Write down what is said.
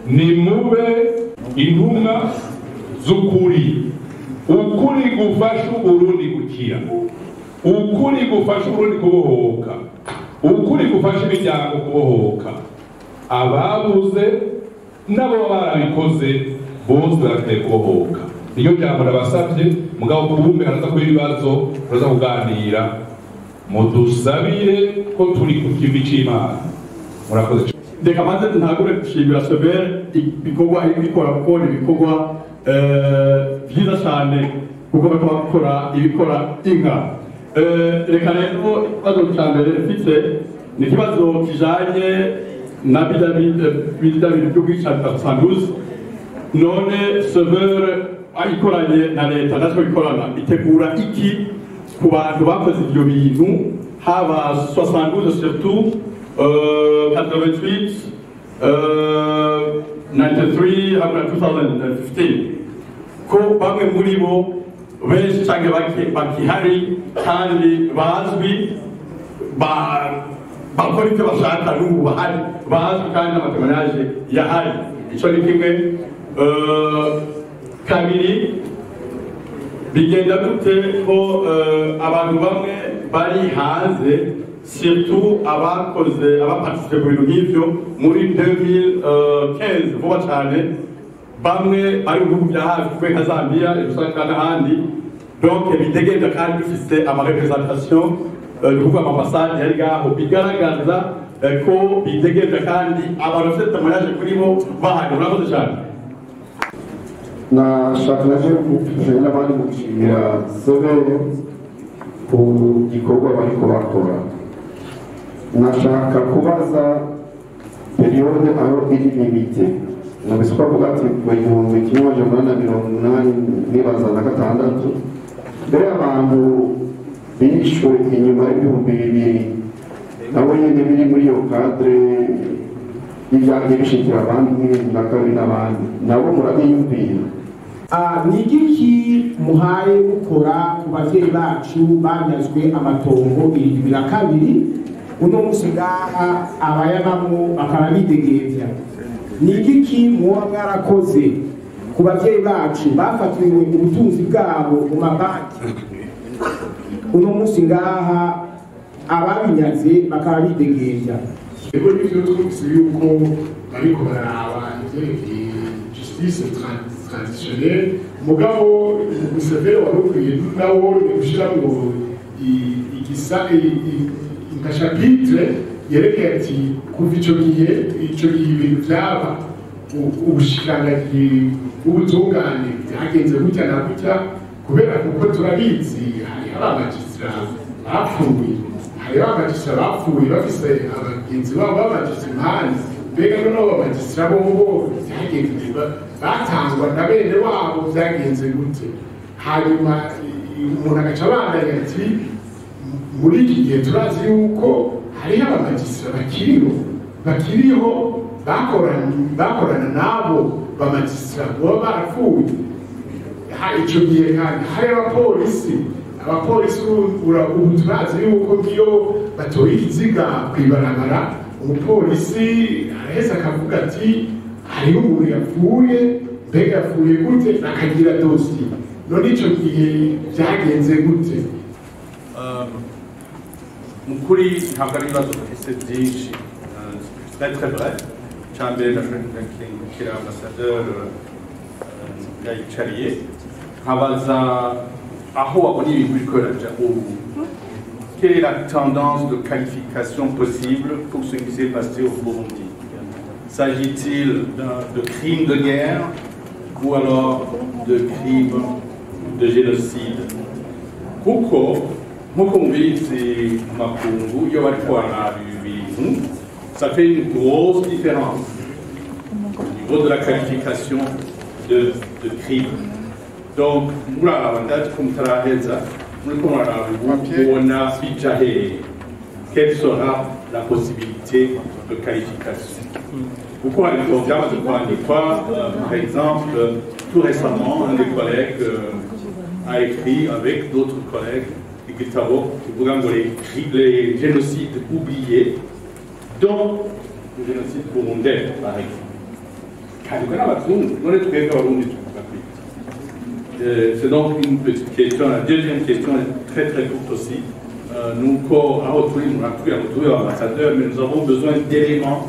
Nimube intumwa z'ukuri, ukuri gufasha Uburundi gukira, ukuri gufasha Uburundi kubohoka, ukuri gufasha imiryango kubohoka. Ababuze nabo barabikoze bose barakwiye kubohoka. Niyo jambo nabasavye, mugabo kumbe haraza kuba ibibazo, turaza kuganira, mudusabire ko turi ku kivi c'Imana. Murakoze. Reka maze ntagure gushimira CVR ibikorwa iri gukora, kuko ni ibikorwa vyiza cane, kuko bariko bakora ibikora inka. Reka rero ikibazo ca mbere mfise ni ikibazo kijanye na birya bintu vy'ubwicanyi bwa 72. None CVR ikoranye na leta natwe ikorana itegura iki ku bantu bakoze ivyo bintu, haba 72 surtout 88, 93 hamwe na 2015, ko bamwe muri bo benshi canke bake bakihari kandi bazwi, bakora ivyo bashaka n'ubu bahari bazwi kandi n'amatemanaje yahari. Ico ni kimwe. Kabiri, bigenda gute ko abantu bamwe bari hanze, surtout abakoze abaparticipe mu bintu nk'ivyo muri 2015 vuba cane, bamwe bari mu bihugu vya hafi nka Zambia, Lusaka n'ahandi, donc bidegemvya kandi bifise amarepresentation, ni ukuvuga amambasade yari ngaho, bigaragaza ko bidegemvya kandi abantu bafite témoignage kuri bo bahari. Murakoze cane. Nashaka naje gufashanya n'abandi mu gushimira CVR ku gikorwa bariko bakora. Nashaka kubaza période aho iri limité. Numvise ko avuga ati mu 1886, mbere abantu bishwe inyuma y'2000 nabo nyene biri muri iyo cadre y'ivyagiye bishikira abandi nk'ibintu na kabiri n'abandi, nabo murabiyumvira? Ni igiki muhaye mukora ku bavyeyi bacu banyazwe amatongo 72, uno musi ngaha abayabamwo bakaba bidegemvya? Ni igiki muba mwarakoze ku bavyeyi bacu bafatiriwe ubutunzi bwabo mu mabanki, uno musi ngaha ababinyaze bakaba bidegemvya? Ego, nivyo twumvise yuko bariko bararaba ivyerekeye justice transitionnelle, mugabo umuseveri wari ukwiye nawo gushiramwo igisa nka chapitre yerekeye ati kuva ico gihe ibintu vyaba ubushikiranganji bw'ubutungane byagenze gutya na gutya, kubera kuko turabizi hariho abamagisitara bapfuye, hariho abamagisitara bapfuye bafise abagenzi babo b'abamagisitara impande. Mbega noneho abamagisitara bobo byagenze batangwa na bene wabo byagenze gute? Hanyuma umuntu agaca abandanya ati muri iki gihe turazi yuko hariho abamagisitara bakiriho bakorana nabo bamagisitara baba barapfuye. Ico gihe kandi hari abapolisi ubu turazi yuko nk'iyo batoye ikiziga kw'ibarabara, umupolisi araheza akavuga ati hariho umuntu yapfuye, mbega yapfuye gute, akagira dosiye. None ico gihe vyagenze gute? Mu kuri ntabwo ari ibibazo dufise byinshi, très très bref. Icya mbere ndashaka ambasaderi yayicariye, nkabaza aho wabona ibintu biriko biraja ubu. Quelle est la tendance de qualification possible pour ce qui s'est passé au Burundi? S'agit-il de crimes de guerre ou alors de crimes de génocide? Kuko nk'uko mubizi mu makungu, iyo bariko bararaba ibi bintu, ça fait une grosse différence au niveau de la qualification de crime. Donc muraraba, ndazi ko mutaraheza, muriko muraraba ubu mubona bija hehe? Quelle sera la possibilité de qualification? Kuko hari ibitabo byamaze kwandikwa, par exemple, tout récemment, un des collègues a écrit avec d'autres collègues Igitabo kivuga ngo les génocides oubliés, dont le génocide burundais par exemple, kandikwa n'abazungu. None twebwe Abarundi tuvuga kwiki? C'est donc une petite question. La deuxième question est très très courte aussi. Nous, aho turi muratubwira ngo tube ambassadeurs, mais nous avons besoin d'éléments.